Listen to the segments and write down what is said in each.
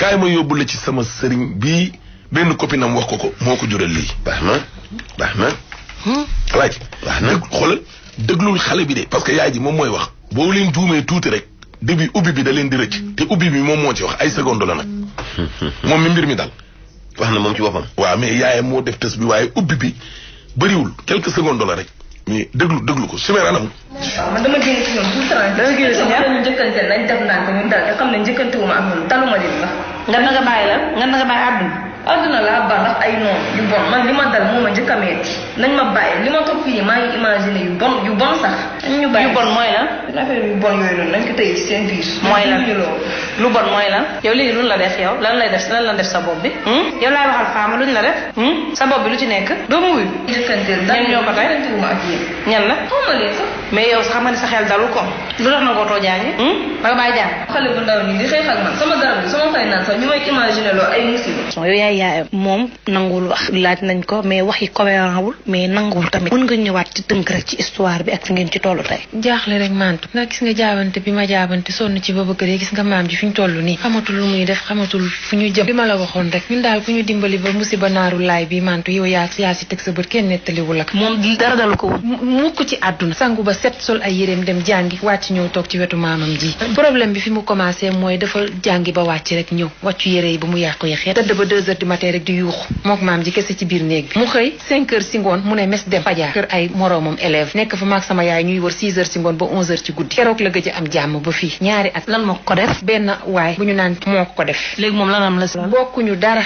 kaay ma yóbbu la ci sama sëriñ bii benn copine am wax ko moo ko jural lii. baax na. alaaji. baax na xoolal déglul xale bi de parce que yaay ji moom mooy wax. boo leen juumee tuuti rek début ubbi bi da leen di rëcc te ubbi bi moom moo ci wax ay seconde la nag. moom mi mbir mi dal. wax na moom ci boppam. waaw mais yaayam moo def test bi waaye ubbi bi bëriwul quelques secondes la rek mais déglu ko Chimère anam. waaw man dama génn si ñoom tout le temps. dama génn si ñaar ñu njëkkante nañ def naan ko ñun daal te xam ne njëkkante wu ma am ñun taluma leen wax. nga na nga bàyyi àdduna. àdduna laa ba ndax ay noonu yu bon man li ma dal moo ma njëkk a metti nañ ma bàyyi li ma toog fii maa ngi imaginer yu bon sax. ñu bàyyi yu bon mooy lan. affaire yu bon yooyu noonu nañ ko tëye ci seen biir. mooy lan lu bon mooy lan. yow léegi lu la def yow lan la def sa bopp bi. yow laay waxal faama luñ la def. sa bopp bi lu ci nekk. doo mu wuyu. njëkkanteel ñan ñoo ko tey ñan la. xaw ma leen sax. mais yow xam nga ni sa xel dalul ko. lu tax na koo too jàngi. ba nga bàyyi jàng. xale bu ndaw nii di xeex ak man sama garab bi sama fay naan sax ñu may imaginer loo ay musiba. yow yaayam moom nanguwul wax laaj nañ ko mais wax yi cohérent wul mais nanguwul tamit mën nga ñëwaat ci tënk rek ci histoire bi ak fi ngeen ci tollu tey. jaaxle rek mantu ndax gis nga jaabante bi ma jaabante sonn ci ba bëgg rek gis nga maam ji fi ñu toll nii xamatul lu muy def xamatul fu ñu jëm li ma la waxoon rek ñun daal ku ñu dimbali ba musiba naaru laay bi mantu yow yaa si teg sa bët kenn nettaliwul ak moom dara dalu ko mukk ci àdduna sangu ba set sol ay yéreem dem jàngi wàcc ñëw toog ci wetu maamam ji problème bi fi mu commencé mooy dafa jàngi ba wàcc rek ñëw wàccu yére yi ba mu yàqu yaxeet tëdd ba 2 heures du matin rek di yuuxu mook maam ji kese ci biir néeg bi mu xëy 5 heures si ngoon mu ne mes dem fajar kër ay moroomam élève nekk fa maag sama yaay ñuy wër 6 heures si ngoon ba 11 heures ci guddi keroog la gëj a am jàmm ba fii ñaari at lan moo ko def benn waay bu ñu naan moo ko def léegi moom lanam la si bokkuñu dara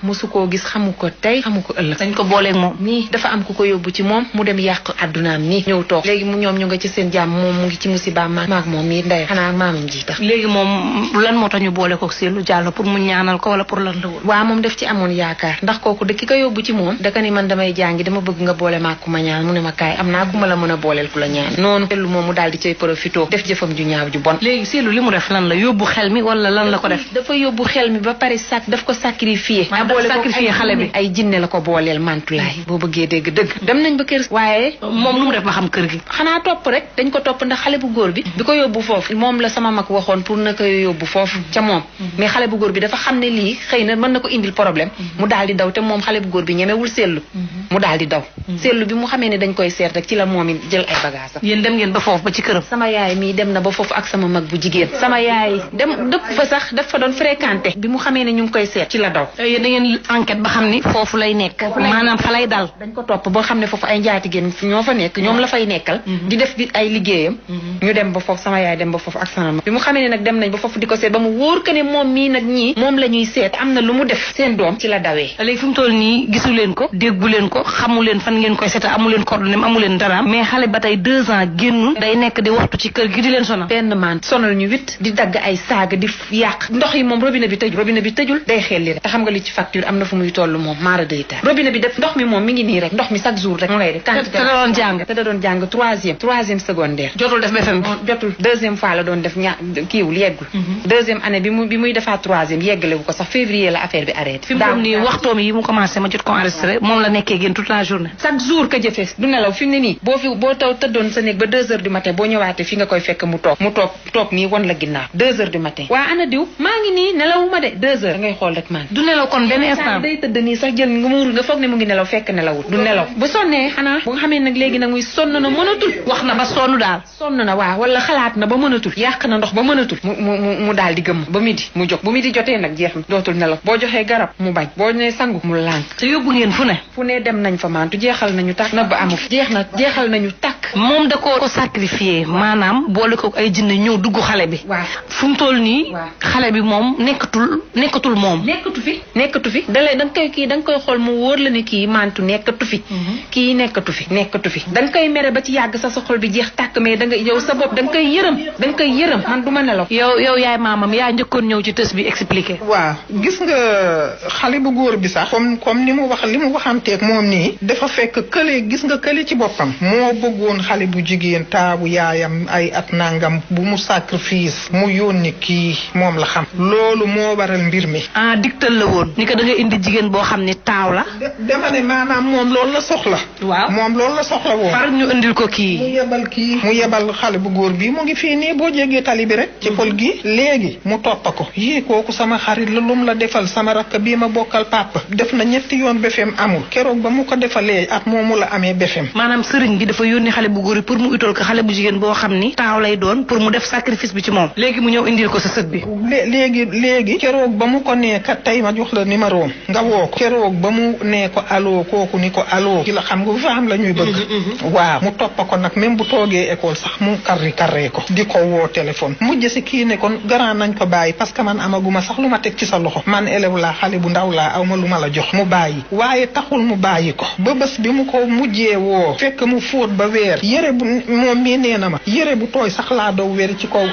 mosu koo gis xamu ko tey xamu ko ëllëg dañ ko booleeg moom nii dafa am ku ko yóbbu ci moom mu dem yàq addunaam nii ñëw toog léegi mu ñoom ñu nga ci seen jàmm moom mu ngi ci musiba maag moom mii ndey xanaa maamam ji tax léegi moom lan moo tax ñu boole ko Seelu Jàllo pour mu ñaanal ko wala pour lan la woon waaw moom def ci amoon yaakaar ndax kooku de ki ko yóbbu ci moom daka ni man damay jàngi dama bëgg nga boole maa ku ma ñaan mu ne ma kaay am naa ku ma la mën a booleel ku la ñaan noonu Seelu moom mu daal di cay profito def jëfam ju ñaaw ju bon léegi Seelu li mu def lan la yóbbu xel mi wala lan la ko def dafa yóbbu xel mi ba pare daf ko sacrifié xale bi ay jinne la ko booleel mantulaay boo bëggee dégg dëgg dem nañ ba kër waaye moom nu mu def ba xam kër gi xanaa topp rek dañ ko topp ndax xale bu góor bi ko yóbbu foofu moom la sama mag waxoon pour na ko yóbbu foofu ca moom mais xale bu góor bi dafa xam ne lii xëy na mën na ko indil problème mu daal di daw te moom xale bu góor bi ñemewul Seelu mu daal di daw Seelu bi mu xamee ne dañ koy seet rek ci la moom it jël ay bagages yéen dem ngeen ba foofu ba ci këram sama yaay mii dem na ba foofu ak sama mag bu jigéen sama yaay dem dëkk fa sax daf fa doon fréquenté bi mu xamee ne ñu ngi koy seet ci la daw yéen da ngeen enquête ba xam ni foofu lay nekk maanaam fa lay dal dañ ko topp ba xam ne foofu ay njaatigéen ñoo fa nekk ñoom la fay nekkal di def bi ay liggéeyam ñu dem ba foofu sama yaay dem ba foofu ak sama mag bi mu xamee ne nag dem nañ ba foofu di ko seet ba mu wóor que ne moom mii nag ñii moom la ñuy seet am na lu mu def seen doom ci la dawee léegi fi mu toll nii gisu leen ko déggu leen ko xamu leen fan ngeen koy seeta amu leen coordonnée amu leen dara mais xale ba tey 2 ans génnul day nekk di waxtu ci kër gi di leen sonal benn maan sonal ñu wit di dagg ay saaga di yàq ndox yi moom robinet bi tëjul day xelli rek te xam nga li ci facture am na fu muy toll moom maara day taal robinet bi def ndox mi moom mi ngi nii rek ndox mi chaque jour rek mu ngay def te da doon jàng troisième secondaire jotul def BFEM jotul deuxième fois la doon def kiiwul yeggul deuxième année bi muy defaat troisième yeggalewu ko sax février la affaire bi arrêté fi mu toll nii waxtoom yi mu commencé ma jot ko enregistré moom la nekkee génn toute la journée chaque jour ka jëfee du nelaw fi mu ne nii boo taw tëddoon sa néeg ba 2 heures du matin boo ñëwaatee fi nga koy fekk mu toog nii won la ginnaaw 2 heures du matin waa ana diw maa ngi nii nelawuma de 2 heures da ngay xool rek man du nelaw kon benn instant day tëdd nii sax jël nga muur nga foog ne mu ngi nelaw fekk nelawut du nelaw bu sonnee xanaa bu nga xamee nag léegi nag muy sonn na mënatul wax na ba sonn daal sonn na waaw wala xalaat na ba mënatul yàq na ndox ba mënatul mu daal di gëmm ba midi mu jóg bu midi jotee nag jeex na dootul nelaw boo joxee garab mu bañ boo nee sangu mu lànk te yóbbu ngeen fu ne dem nañ fa maantu jeexal nañu tàkk na ba amu fi jeexal nañu tàkk moom da ko sacrifié maanaam boole ko ay jinne ñëw dugg xale bi waaw fu mu toll nii xale bi moom nekkatul moom nekkatu fi da nga koy xool mu wóor la ne kii maantu nekkatu fi kii nekkatu fi da nga koy mere ba ci yàgg sa xol bi jeex tàkk mais da nga yow sa bopp da nga koy yërëm man du ma nelaw yow yaay maamam yaa njëkkoon ñëw ci tës bi expliqué waaw gis nga xale bu góor bi sax comme li mu waxanteeg moom nii dafa fekk kële gis nga kële ci boppam moo bëggoon woon xale bu jigéen taabu yaayam ay at nangam bu mu sacrifice mu yónni kii moom la xam loolu moo waral mbir mi. ah digtal la woon ni ko da nga indi jigéen boo xam ne taaw la. dama ne maanaam moom loolu la soxla. waaw moom loolu la soxla woon. far ñu indil ko kii. mu yebal xale bu góor bi mu ngi fii nii boo jégee tali bi rek. ci pol gi léegi mu toppa ko. yii kooku sama xarit la lum la defal sama rakk bii ma bokkal papa. def na ñetti yoon befem amul keroog ba mu ko defalee at moomu la amee befem. maanaam sëriñ bi dafa yónni xale bu góor bi pour mu utal ko xale bu jigéen boo xam ni taaw lay doon pour mu def sacrifice bi ci moom. léegi mu ñëw indil ko sa sët bi. léegi keroog ba mu ko nee kat tey ma jox la numéro nga woo ko keroog ba mu nee ko allo kooku ni ko allo ki la xam nga bu fa am la ñuy bëgg. waaw mu toppa ko nag même bu toogee école sax mu karree ko di ko woo téléphone mujj si kii ne kon garant nañ ko bàyyi parce que man amaguma sax lu ma teg ci sa loxo man élève laa xale bu ndaw laa aw ma lu ma la jox mu bàyyi waaye taxul mu bàyyi ko ba bés bi mu ko mujjee woo fekk mu fóot ba weer yére bu moom mii nee na ma yére bu tooy sax laa dow weer ci kaw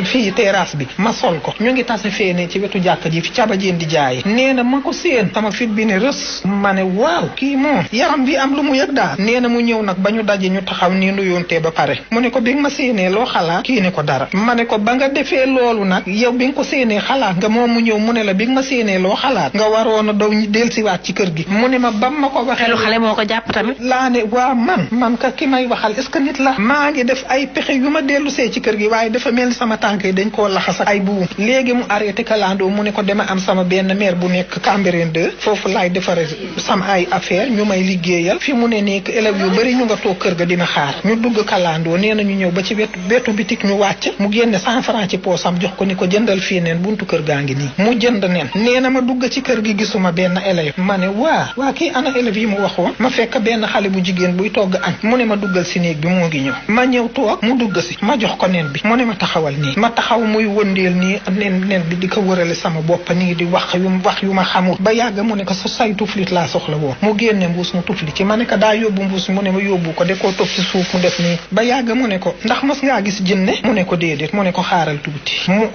fii terrasse bi ma sol ko ñu ngi tase feene ci wetu jàkka ji fi caba jeen di jaaye nee na ma ko séen sama fit bi ne rës ma ne waaw kii moom yaram bi am lu mu yëg daal nee na mu ñëw nag ba ñu daje ñu taxaw nii nuyoontee ba pare mu ne ko bi nga ma séenee loo xalaat kii ne ko dara ma ne ko ba nga defee loolu nag yow bi nga ko séenee xalaat nga moom mu ñëw mu ne la bi nga ma séenee loo xalaat nga waroon a daw ñu dellusiwaat ci kër gi mu ne ma bam ma ko waxee xelu xale moo ko jàpp tamit laa ne waa man ka ki may waxal est-ce que nit la maa ngi def ay pexe yu ma dellu see ci kër gi waaye dafa mel ni sama tànk yi dañ koo laxas ak ay buum léegi mu arrêté kalandoo mu ne ko dama am sama benn mère bu nekk Cambérène 2 foofu laay defaree sama ay affaire ñu may liggéeyal fi mu ne nekk élèves yu bëri ñu nga toog kër ga dina xaar ñu dugg kalandoo nee na ñu ñëw ba ci wetu bitik ñu wàcc mu génne 100 francs ci poosam jox ko ni ko jëndal fii neen buntu kër gaa ngi nii mu jënd nen nee na ma dugg ci kër gi gisuma benn élève ma ne waa kii ana élèves yi mu waxoon ma fekk benn xale bu jigéen buy togg añ mu ne ma duggal si néeg bi moo ngi ñëw ma ñëw toog mu dugg si ma jox ko nen bi mu ne ma taxawal nii ma taxaw muy wëndeel nii nen bi di ko wërale sama bopp nii di wax yu ma xamul ba yàgg mu ne ko sa say tuflit laa soxla woon mu génne mbuus mu tufli ci ma ne ko daa yóbbu mbuus mu ne ma yóbbu ko de koo toog ci suuf mu def nii ba yàgg mu ne ko ndax mos ngaa gis jinne mu ne ko déedéet mu ne ko xaaral tuuti mu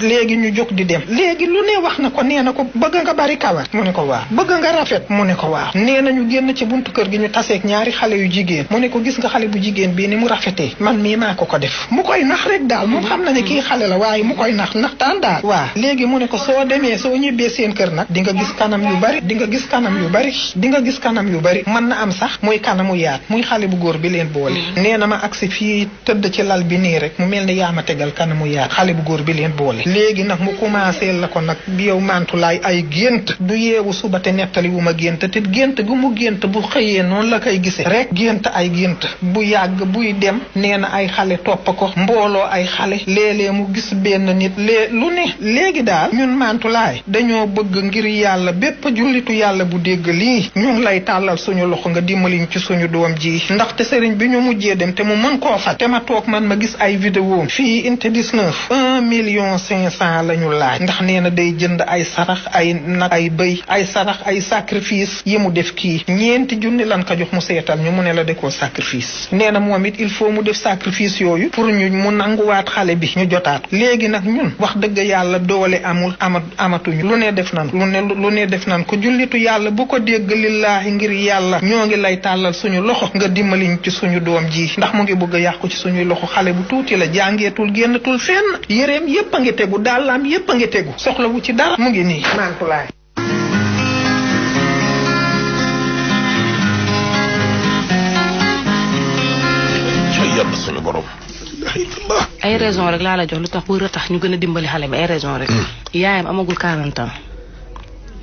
léegi ñu jóg di dem léegi lu ne wax na ko nee na ko bëgg nga bari kawar mu ne ko waaw bëgg nga rafet mu ne ko waaw nee na ñu génn ci buntu kër gi ñu taseeg ñaari xale yu jigéen mu ne ko gis nga xale bu jigéen bii ni mu rafetee man mii maa ko def mu koy nax rek daal moom xam na ne kii xale la waaye mu koy naxtaan daal waaw léegi mu ne ko soo demee soo ñibbee seen kër nag di nga gis kanam yu bari di nga gis kanam yu bari mën na am sax muy kanamu yaat muy xale bu góor bi leen boole nee na ma agsi fii tëdd ci lal bi nii rek mu mel ni yaa ma tegal kanamu yaat xale bu góor bi leen boole léegi nag mu commencé la ko nag bi yow mantulaay ay gént du yeewu suba te nettali wu ma gént te gént gu mu gént bu xëyee noonu la koy gisee rek gént ay gént bu yàgg buy dem nee na ay xale topp ko mbooloo ay xale léeg-léeg mu gis benn nit lu ne léegi daal ñun mantulaay dañoo bëgg ngir yàlla bépp jullitu yàlla bu dégg lii ñu ngi lay tàllal suñu loxo nga dimbaliñ ci suñu doom ji ndaxte sëriñ bi ñu mujjee dem te mu mën koo faj te ma toog man ma gis ay vidéo fii inte 19 1,500,000 la ñu laaj ndax nee na day jënd ay sarax ay nag ay bëy ay sarax ay sacrifice yi mu def kii 4 junni lan ka jox mu seetal ñu mu ne la de koo sacrifice nee na moom it il faut mu def sacrifice yooyu pour ñu mu nanguwaat xale bi ñu jotaat léegi nag ñun wax dëgg yàlla doole amatuñu lu ne def nan ko jullitu yàlla bu ko dégg lillaahi ngir yàlla ñoo ngi lay tàllal suñu loxo nga dimbaliñ ci suñu doom ji ndax mu ngi bëgg a yàqu ci suñuy loxo xale bu tuuti la jàngeetul génnatul fenn yéreem yépp a ngi tegu dàllaam yépp a ngi tegu soxlawu ci dara mu ngi nii mantulaay yàlla suñu borom ay raison rek laa la jox lu tax bu tax ñu gën a dimbali xale bi ay raison rek yaayam amagul 40 ans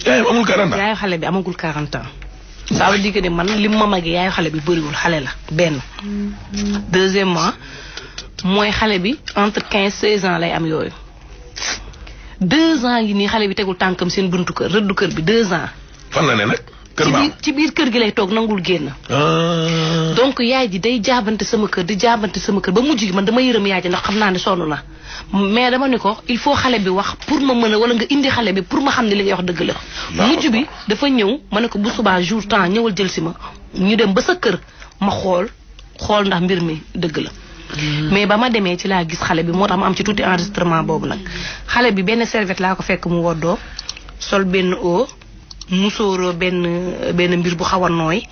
yaayu xale bi amagul 40 ans ça veut dire que man lim ma magi yaayu xale bi bëriwul xale la benn deuxièmement mooy xale bi entre 15-16 ans lay am yooyu 2 ans yi nii xale bi tegul tànkam seen buntu kër rëddu kër bi 2 ans fan la ne nag ci biir kër gi lay toog nangul génn donc yaay ji day jaabante sama kër ba mujj gi man dama yërëm yaay ji ndax xam naa ne sonn na mais dama ni ko il faut xale bi wax pour ma mën a wala nga indi xale bi pour ma xam ne li ngay wax dëgg la mujj bi dafa ñëw ma ne ko bu subaa jour temps ñëwal jël si ma ñu dem ba sa kër ma xool ndax mbir mi dëgg la mais ba ma demee ci laa gis xale bi moo tax ma am ci tuuti enregistrement boobu nag xale bi benn serviette laa ko fekk mu woddoo sol benn musóoroo benn mbir bu xaw a nooy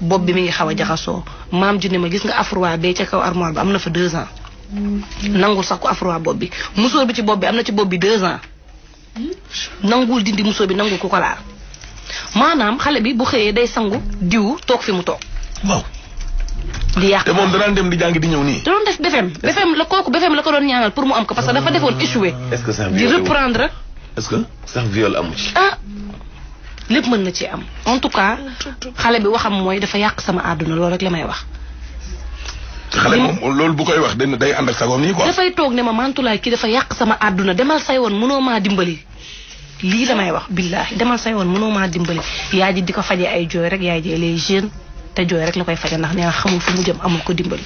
bopp bi mi ngi xaw a jaxasoo maam ju ne ma gis nga afroa bee ca kaw armoire ba am na fa 2 ans nangul sax ko afroa bopp bi musóor bi ci bopp bi am na ci bopp bi 2 ans nangul dindi musóor bi nangul ku ko laal maanaam xale bi bu xëyee day sangu diw toog fi mu toog waaw di yàq te moom danaan dem di jàngi di ñëw nii. da doon def BFEM la kooku BFEM la ko doon ñaanal pour mu am ko parce que dafa defoon échoué. est-ce que sax di reprendre. est-ce que sax viol amu ci. ah lépp mën na ci am en tout cas xale bi waxam mooy dafa yàq sama àdduna loolu rek la may wax. xale moom loolu bu koy wax day ànd ak sagoom nii quoi. dafay toog ne ma Mantoulaye kii dafa yàq sama àdduna demal say woon mënoo maa dimbali lii la may wax billaahi demal say woon mënoo maa dimbali yaay ji di ko faje ay jooy rek yaay ji les jeunes. te jooy rek la koy faja ndax nee na xamul fu mu jëm amul ko dimbali.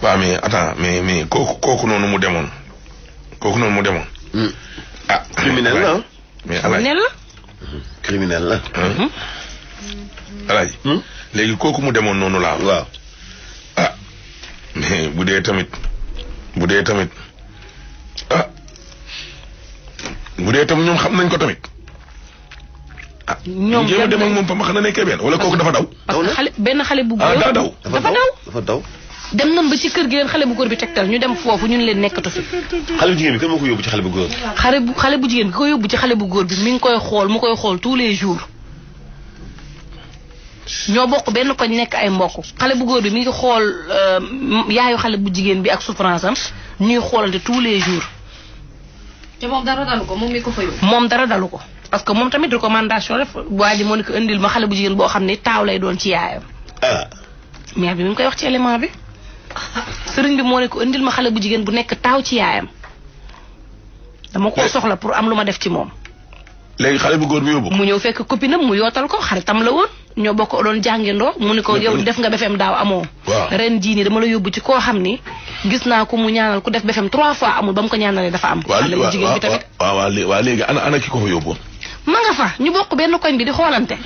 waaw mais attends mais kooku noonu mu demoon. ah criminel la mais Alaaji criminel la. Alaaji. léegi kooku mu demoon noonu laa. waaw. ah mais bu dee tamit ah bu dee tam ñoom xam nañ ko tamit. ñoom jéem a dem ak moom fa ma xam ne nekkee benn wala kooku dafa daw. parce que benn xale bu góor dafa daw. dem nañ ba ci kër gi leen xale bu góor bi tegtal ñu dem foofu ñun leen nekkatu fi. xale bu jigéen bi kan moo ko yóbbu ci xale bu góor bi. xale bu jigéen bi ko yóbbu ci xale bu góor bi mi ngi koy xool mu koy xool tous les jours. ñoo bokk benn koñ nekk ay mbokk xale bu góor bi mi ngi xool yaayu xale bu jigéen bi ak souffrance am ñuy xoolante tous les jours. te moom dara dalu ko moom mi ko fa yóbbu. moom dara dalu ko parce que moom tamit recommandation def waa ji moo ne ko indil ma xale bu jigéen boo xam ne taaw lay doon ci yaayam. mère bi mi ngi koy wax ci élément bi. sëriñ bi moo ne ko indil ma xale bu jigéen bu nekk taaw ci yaayam. dama ko soxla pour am lu ma def ci moom. léegi xale bu góor bi yóbbu. mu ñëw fekk copinam mu yootal ko xaritam la woon ñoo bokk doon jàngindoo mu ne ko yow def nga BFEM daaw amoo. waaw ren jii nii dama la yóbbu ci koo xam ni gis naa ko mu ñaanal ku def BFEM 3 fois amul ba mu ko ñaanalee dafa am. xale bu jigéen bi tamit waaw léegi ana ki ko fa yóbbu. ma nga fa ñu bokk benn koñ bi di xoolante.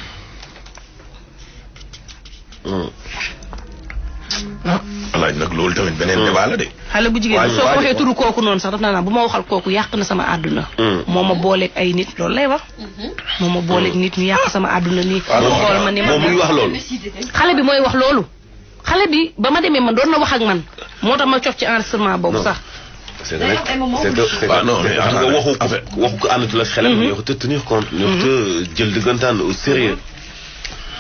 alaaj nag loolu tamit beneen débat la de. xale bu jigéen bi soo ko waxee turu kooku noonu sax daf naa bu ma waxal kooku yàq na sama àdduna. moo ma booleeg ay nit loolu lay wax. moo ma booleeg nit ñu yàq sama àdduna nii. xool ma ni moom muy wax loolu. xale bi mooy wax loolu. xale bi ba ma demee man doon na wax ak man moo tax ma cof ci enregistrement boobu sax. c'est vrai waxu ko àndatu la xelam. ñoo ko te tenir compte. ñoo ko te jël dëggantaan au sérieux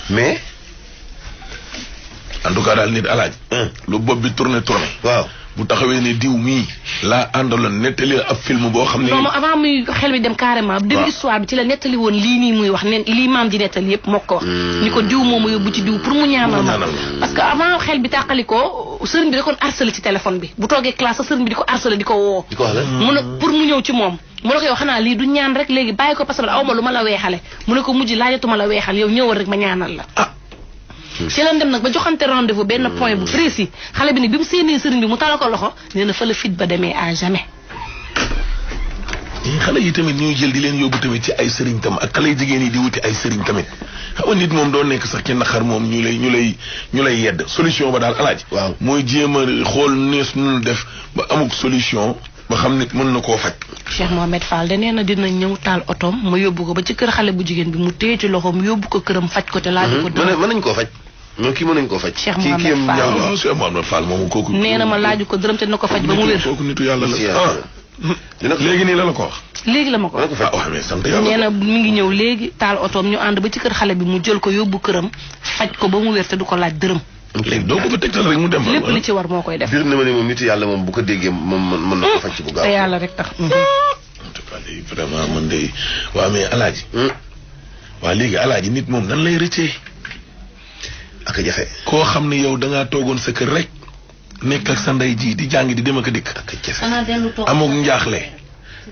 mais. en tout cas daal nit alaaj lu bopp bi tourné. waaw bu taxawee ne diw mii laa àndaloon nettali ab film boo xam ne. non avant muy xel bi dem carrément. dem histoire bi ci la nettali woon lii nii muy wax ne lii maam di nettali yëpp moo ko wax. ni ko diw moomu yóbbu ci diw pour mu ñaanal ma. parce que avant xel bi tàqali ko sëriñ bi da koon harcelé ci téléphone bi bu toogee classe sa sëriñ bi di ko harcelé di ko woo. di ko wax mu ne pour mu ñëw ci moom. mu ne ko yow xanaa lii du ñaan rek léegi bàyyi ko parce que aw ma lu ma la weexale mu ne ko mujj laajatuma la weexal yow ñëwal rek ma ñaanal la. ci lañ dem nag ba joxante rendez-vous benn point bu précis xale bi ni bi mu séenee sëriñ bi mu tala ko loxo nee na fa la fit ba demee à jamais. xale yi tamit ñuy jël di leen yóbbu tamit ci ay sëriñ tam ak xale jigéen yi di wuti ay sëriñ tamit xam nga nit moom doo nekk sax ci naqar moom ñu lay yedd solution ba daal alaaji. waaw mooy jéem a xool nees nu def ba amuk solution ba xam nit mën na koo faj. Cheikh Mohamed Fall de nee na dina ñëw taal otoom ma yóbbu ko ba ci kër xale bu jigéen bi mu téye ci loxoom yóbbu ko këram faj ko te laaj ko. mën nañ koo faj. non kii mën nañ koo faj. Cheikh Mohamed Fall waaw Cheikh Mohamed Fall moomu kooku. nee na ma laaju ko dërëm te na ko faj ba mu wér. kooku nitu yàlla la léegi nii la ko wax. léegi la ma ko wax. waaw mais sant yàlla. nee na mi ngi ñëw léegi taal otoom ñu ànd ba ci kër xale bi mu jël ko yóbbu këram faj ko ba mu wér te du ko laaj dërëm. léegi doo ko fa tegtal rek mu dem. lépp li ci war moo koy def. biir na ma ne moom nitu yàlla moom bu ko déggee moom mën na ko faj ci bu gaaw. te yàlla rek tax. en tout cas vraiment man de waaw mais alaaji. waaw léegi alaaji nit moom nan lay rëccee. ak a jafe. koo xam ne yow da ngaa toogoon sa kër rek nekk ak sa ndey ji di jàngi di dem ak a dikk. ak a jafe amook njaaxle.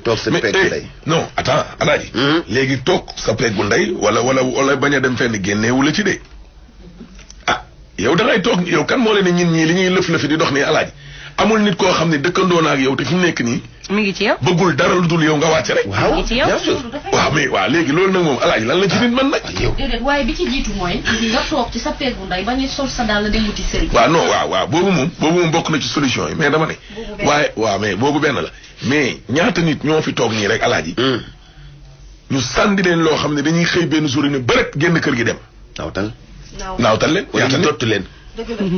toog sa peggu ndey. non attends alaaji. léegi toog sa peggu ndey wala bañ a dem fenn génneewu la ci de. ah yow da ngay toog yow kan moo leen ne ñin ñii li ñuy lëf-lëfi di dox nii alaaji amul nit koo xam ne dëkkandoo na ak yow te fi mu nekk nii. mi ngi ci yow. bëggul dara lu dul yow nga wàcc rek. waaw mi ngi ci yow. waaw mais waaw léegi loolu nag moom alaaji lan la ci nit man nag. yow déedéet waaye bi ci jiitu mooy nga toog ci sa peggu ndey bañ a sol sa daal dem wuti sëriñ. waaw non waaw boobu moom bokk na ci solution yi mais dama ne. waaye waaw mais boobu benn la mais ñaata nit ñoo fi toog nii rek alaaji. ñu sànni leen loo xam ne dañuy xëy benn jour ne bërët génn kër gi dem. naawtal leen. wala ñu dottu leen.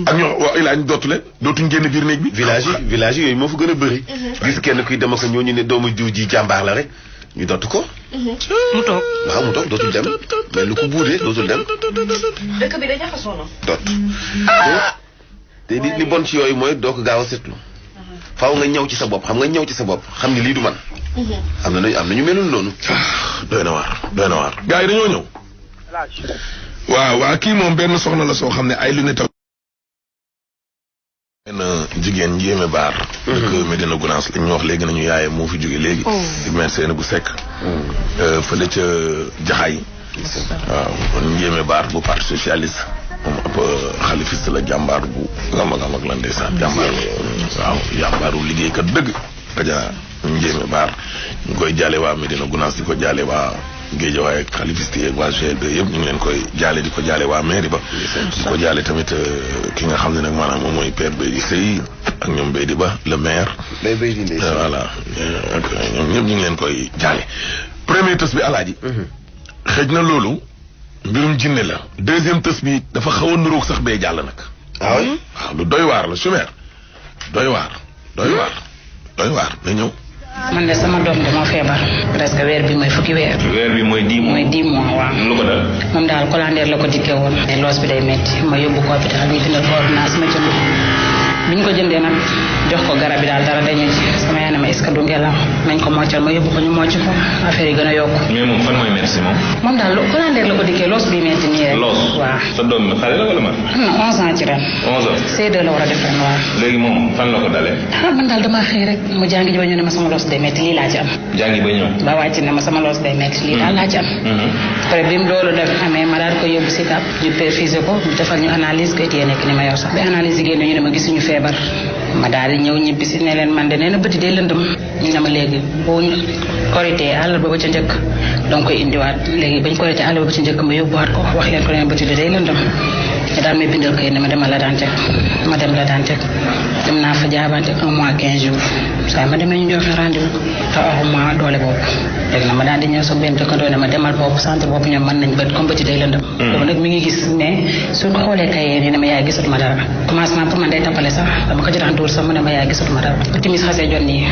ak ñoo waaw ilaa ñu dottu leen dootuñ génn biir néeg bi. village yooyu moo fa gën a bëri. gis kenn kuy dem ak ñooñu ne doomu jiw ji jàmbaar la rek ñu dott ko. mu toog waaw mu toog dootul dem mais lu ko buudee dootul dem. dëkk bi da jaxasoo na. dott te li bon ci yooyu mooy doo ko gaaw a seetlu. faaw nga ñëw ci sa bopp xam nga ñëw ci sa bopp xam ni lii du man. am na ñu melul noonu. doy na waar. gars yi dañoo ñëw. waaw kii moom benn soxna la soo xam ne ay lunettes. benn jigéen njéeme baar. dëkk Medina Gounass lañ ñu wax léegi nañu yaaye moo fi jóge léegi. di médecin bu sekk. fële ca Jaxaay. waaw kon njéeme baar bu parti socialiste. moom ab xalifiste la jàmbaar bu mag la ndeysaan jàmbaar waaw jàmbaaru liggéeykat dëgg. Kaja njéeme baar ñu koy jaale waa Medina Gounass di ko jaale waa Géejawaay ak xalifiste yeeg waa GLD yëpp ñu ngi leen koy jaale di ko jaale waa mairie ba. di ko jaale tamit ki nga xam ne nag maanaam moom mooy père Baydi Sey ak ñoom Baydi Ba le maire. voilà ak ñoom ñëpp ñu ngi leen koy jaale. premier tës bi alaaji. xëj na loolu. mbirum jinne la. deuxième tës bi dafa xaw a nuróog sax bee jàll nag. waaw lu doy waar la Choumer. doy waar na ñëw. man de sama doom dama feebar presque weer bi mooy fukki weer. weer bi mooy 10 mois. mooy 10 mois waaw. lu ko dal. moom daal colandeer la ko dikkee woon. mais loos bi day metti ma yóbbu ko hôpital ñu bindal ko ordonnance ma jënd bi ñu ko jëndee nag jox ko garab yi daal dara dañu ci sama yaay ne ma est-ce que du ngelaw nañ ko moccal ma yóbbu ko ñu mocc ko affaire yi gën a yokku. mais moom fan mooy metti moom. moom daal colandeer la ko dikkee loos bi metti nii rek. loos waaw. sa doom bi xale la wala man. am na 11 ans ci ren. 11 ans. C2 la war a def ren waaw. léegi moom fan la ko dalee. man daal damaa xëy rek mu jàngi ji ba ñu ne ma sama loos day metti lii laa ci am. jàngi ba ñëw. ba wàcc ne ma sama loos day metti lii daal laa ci am. après bi mu loolu def amee ma daal ko yóbbu si kap ñu perfusé ko defal ñu analyse kayit yee nekk ni ma yor sax bi analyse yi génn ñu ne ma gisuñu feebar ma daal di ñëw ñibbi si ne leen man de nee na bëti dee lëndëm ñu ne ma léegi boo korité àllarba ba ca njëkk donc koy indiwaat léegi bañ korité àllarba ba ca njëkk ma yóbbuwaat ko wax leen ko ne bëti dee lëndëm ñu daal may bindal kayit ne ma demal la daan teg ma dem la daan teg dem naa fa jaabante 1 mois 15 jours saa ma demee ñu joxe rendez-vous te waxuma doole boobu léegi na ma daal di ñëw sa benn dëkkandoo ne ma demal boobu centre boobu ñoom mën nañ bët comme bëti day lëndëm loolu nag mi ngi gis mais su ko xoolee kayee ni ne ma yaay gisatuma dara commencement pour man day tappale sax dama ko jotax duur sax mu ne ma yaay gisatuma dara bu timis xasee jot nii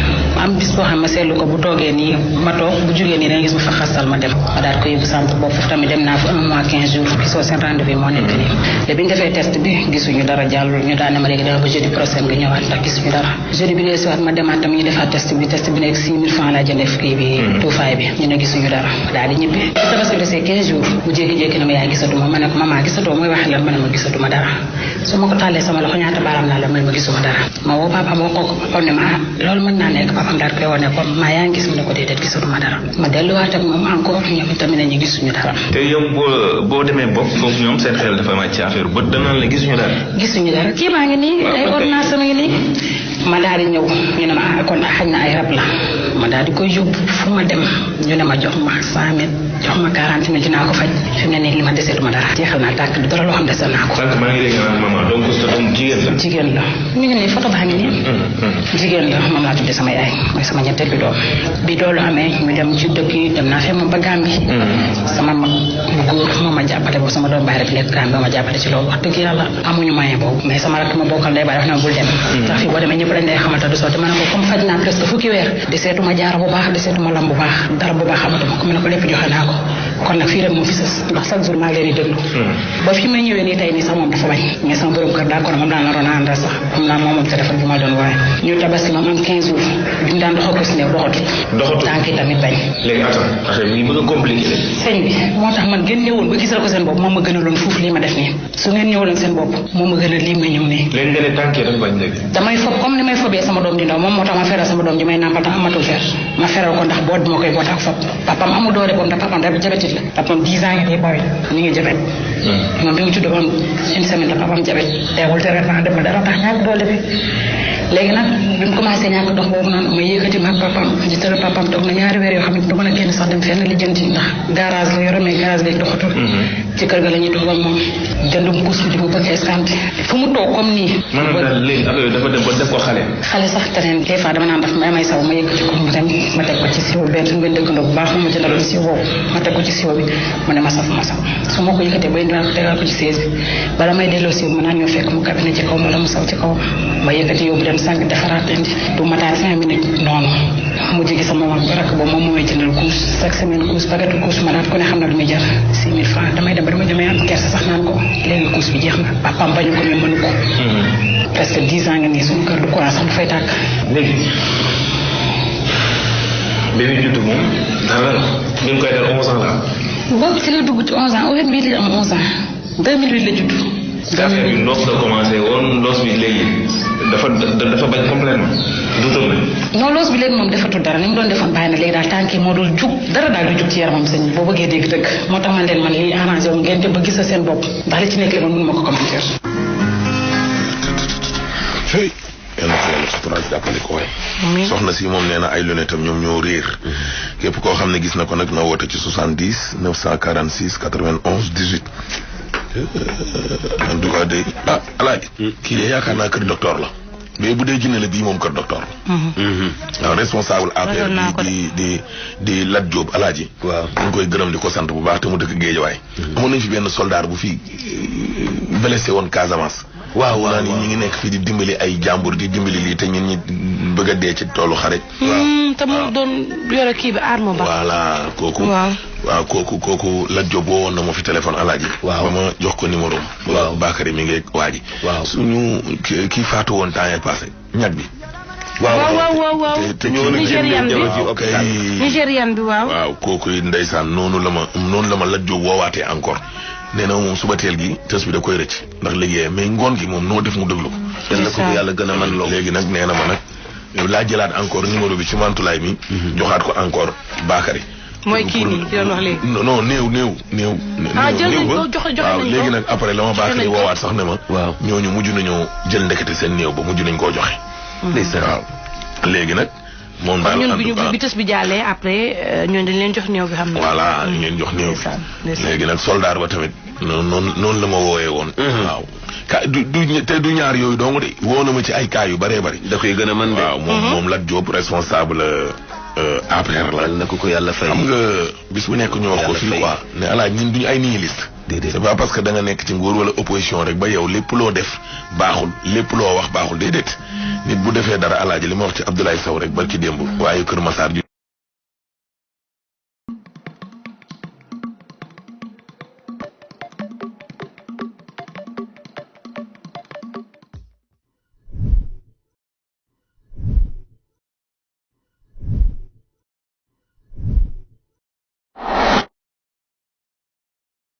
am bis boo xam ma seetlu ko bu toogee nii ma toog bu jógee nii danga gis ma fa xasal ma dem ma daal ko yóbbu centre boobu foofu tamit dem naa fa 1 mois 15 jours gisoo seen rendez-vous moo nekk nii te bi ñu defee test bi gisuñu dara jàllul ñu daan ne ma léegi dama ba jeudi prochain nga ñëwaat ndax gisuñu dara jeudi bi deesiwaat ma demaat tamit ñu defaat test bi nekk 6000 francs laa jëndee kii bi tuufaay bi ñu ne gisuñu dara daal di ñibbi tabaski desee 15 jours mu jékki-jékki ne ma yaay gisatuma ma ne ko maman gisatoo mooy wax lan ma ne ma gisatuma dara su ma ko tàllee sama loxo ñaata baaraam naa la may ma gisuma dara ma woo papaam wax ko papam ne ma loolu mën naa nekk papam daal koy wane ko maa yaa ngi gis mu ne ko déedéet gisatuma dara ma delluwaat ak moom encore ñoom tamit ne ñu gisuñu dara te yow boo demee bopp foofu ñoom seen xel dafa màcc ci affaire bët danaan la gisuñu dara kii baa ngi nii ay ordonnance sama ngi nii ma daal di ñëw ñu ne ma kon xañ na ay rab la ma daal di koy yóbbu fu ma dem ñu ne ma jox ma 100 000 jox ma 40 000 dinaa ko faj fi mu ne nii li ma deseetuma dara jeexal naa tànk bi dara loo xam dese naa ko. sànq maa ngi dégg naan maman donc sa doom jigéen la. mi ngi nii photo baa ngi nii. jigéen la moom laa tuddee sama yaay mooy sama ñetteelu doom. bi loolu amee ñu dem ci dëkk yi dem naa fee moom ba Gambie. sama mag bu góor moo ma jàppale boobu sama doom baay rek nekk Gambie moo ma jàppale ci loolu wax dëgg yàlla amuñu moyen boobu mais sama rakk ma bokkal ndey baay wax na ma bul dem. ndax fii boo demee ñëpp dañ lay xamante du sotti ma ne ko comme faj naa presque fukki weer di seetuma jaar bu baax di seetuma lam bu baax dara bu baax xamatuma ko mu ne ko lépp joxe naa ko kon nag fii rek moo fi sës ndax chaque jour maa ngi leen di déglu ba fi may ñëwee nii tey nii sax moom dafa bañ mais sama borom kër d'accord moom daan naroon a àndal sax xam naa moom téléphone bi ma doon wooye ñu tabaski moom am 15 jours bi mu daan doxal ko si néew doxatul tànk yi tamit bañ léegi attends affaire bi bëgg a compliqué sëñ bi moo tax man ngeen ñëwoon ba gisal ko seen bopp moom ma gënaloon fuuf lii ma def nii su ngeen ñëwaloon seen bopp moom ma gën a lii ma ñëw nii léegi nga ne tànk yi dafa bañ léegi damay fob comme ni may fobee sama doom di ndaw moom moo tax ma feral sama doom ji may nàmpal tax amatul fer ma feral ko ndax boot bi ma koy boot ak fob papam amul doole boobu ndax papam dafa jabetit la papam 10 ans ngi booy ñu ngi jabet moom bi mu juddoo am une semaine la papam jabet teewul tere naa dem na dara tax ñàkk doole bi léegi nag bi mu commencé ñàkk dox boobu noonu ma yëkkati ma papam di tëral papam toog na ñaari weer yoo xam ne du mën a génn sax dem fenn lijjanti ndax garage la yore mais garage léegi doxatul ci kër ga la ñuy toog ak moom jëndum puus bi di mu bëgg escanté fu mu toog comme nii maanaam daal léegi affaire dafa dem ba def ko xale sax teneen des fois dama naan daf may saw ma yëkkati ko mu dem ma teg ko ci siwo bi benn dëkkandoo bu baax ma jëndaloon siwo boobu ma teg ko ci siwo bi mu ne ma saw su ma ko yëkkatee ba indiwaat ko tegal ko ci sees bi bala may delloo siwo ma naan ñoo fekk mu kabine ci kaw ma la mu saw ci kaw ma yëkkati yóbbu dem sànq defaraat indi du mataar 5 minutes noonu mu jigi sama mag rakk boobu moom mooy jëndal couche chaque semaine couche paquetu couche ma daat ku ne xam na lu muy jar 6 000 francs damay dem ba damay am kersa sax naan ko léegi couche bi jeex na papaam bañu ko mais mënu ko presque 10 ans nga nii suñu kër du courant sax dafay tàkk léegi bébé juddu moom dara ñu ngi koy dal 11 ans la boobu ci la dugg ci 11 ans owet bii la am 11 ans 2008 la judd affaire bi ndox la commencé woon ndox bi léegi dafa bañ complètement du tourné non loos bi léegi moom defatul dara ni mu doon defoon bàyyi na léegi daal tànk yi moo dul jug dara daal du jug ci yaramam sëñ boo bëggee dégg dëgg moo tax man leen man lii arrangé wu ngeen dem ba gis seen bopp ndax li ci nekk la man mënu ma ko commenter yàlla ko yàlla suturaal jàppale ko waay soxna si moom nee na ay lunettes am ñoom ñoo réer képp koo xam ne gis na ko nag na woote ci 70 946 91 18 en tout cas de alaaji kii de yaakaar naa kër docteur la mais bu dee jinne la bii moom kër docteur la waaw responsable APR di Lat Diop alaaji waaw ñu ngi koy gërëm di ko sant bu baax te mu dëkk Géejawaay amoon nañ fi benn soldat bu fi blessé woon Casamance waaw naa ni ñi ngi nekk fii di dimbali ay jàmbur di dimbali lii te ñun ñi bëgg a dee ci toolu xarit waaw te mu doon yore kii bi arme ba voilà kooku waaw kooku Lat Diop woo woon na ma fi téléphone alaaji waaw ba ma jox ko numéro waaw Bakary mi ngi waa ji waaw suñu kii faatu woon temps yii passé ñag bi waaw te Nigérian bi waaw kooku ndeysaan noonu la ma Lat Diop woowaatee encore nee na moom suba teel gi tës bi da koy rëcc ndax liggéey mais ngoon gi moom noo def mu déglu ko yàlla ko yàlla gën a man loo léegi nag nee na ma nag laa jëlaat encore numéro bi ci Mantulaay mi joxaat ko encore Bakary mooy kii nii di doon wax léegi non néew jël nañ ko joxe waaw léegi nag après la ma Bakary woowaat sax ne ma waaw ñooñu mujj nañoo jël ndekete seen néew ba mujj nañ koo joxe waaw léegi nag moom daal ñun bi tës bi jàllee après ñooñu dañ leen jox néew bi xam ne voilà ñu leen jox néew bi léegi nag soldat ba tamit noonu la ma woowee woon waaw ka du ñaar yooyu dong de woo na ma ci ay cas yu bëree bëri da koy gën a mën de waaw moom Lat Diop responsable APR la na ko yàlla fay xam nga bis bu nekk ñu wax ko fii quoi ne alaaj ñun duñu ay nihiliste c'est pas parce que da nga nekk ci nguur wala opposition rek ba yow lépp loo def baaxul lépp loo wax baaxul déedéet nit bu defee dara alaaji li ma wax ci Abdoulaye Sow rek barki démb waaye Kër Massar